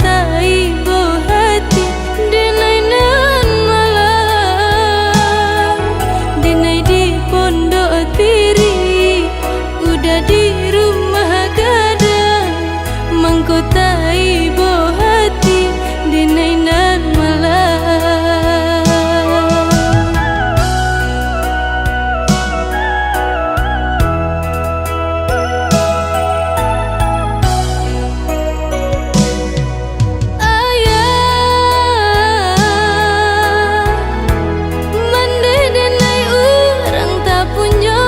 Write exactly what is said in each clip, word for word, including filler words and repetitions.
taibo hati, denai nan malang. Denai di pondok tiri, udah di rumah gadang, mangko taibo hati, denai nan malang. Ayah, mandeh denai urang tapunyo,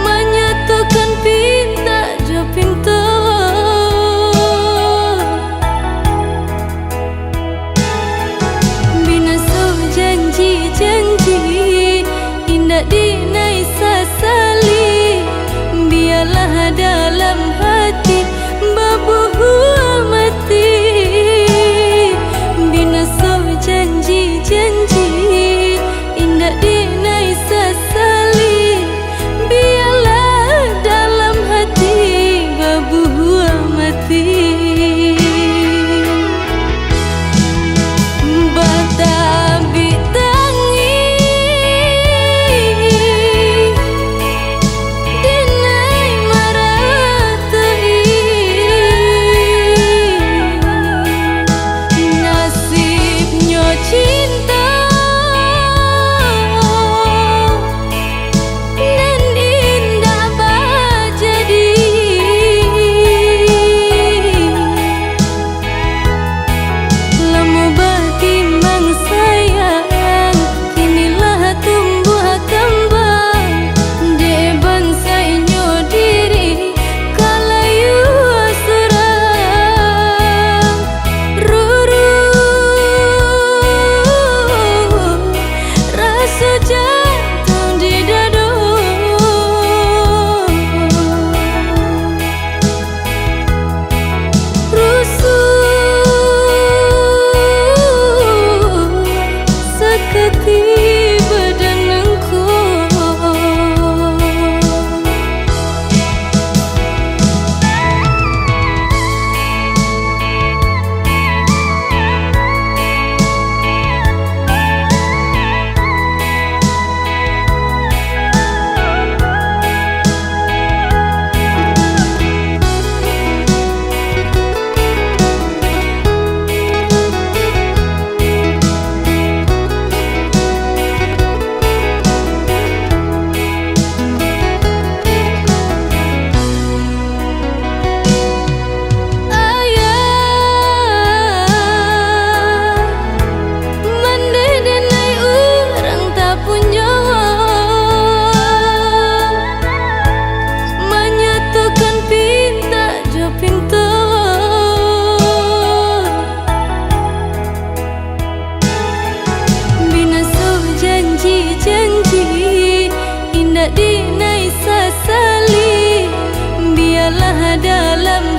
manyatokan pintak jo pinto. Binaso janji-janji, indak dinai sasali. Bialah dalam hati babuah mati. Binaso janji-janji, indak dinai sasali. Bialah dalam hati babuah mati. Batabik tangih, dinai maratoi nasibnyo cinto. Nan indak bajadi. Lamo batimbang sayang, kini lah tumbuah kambang. Dek bansaiknyo diri, ka layua surang. Ruru, raso jantuang di dado. Rusuh sakati badan angku. Ayah, mandeh denai urang tapunyo, manyatokan pintak jo pinto. Binaso janji-janji, indak dinai sasali. Bialah dalam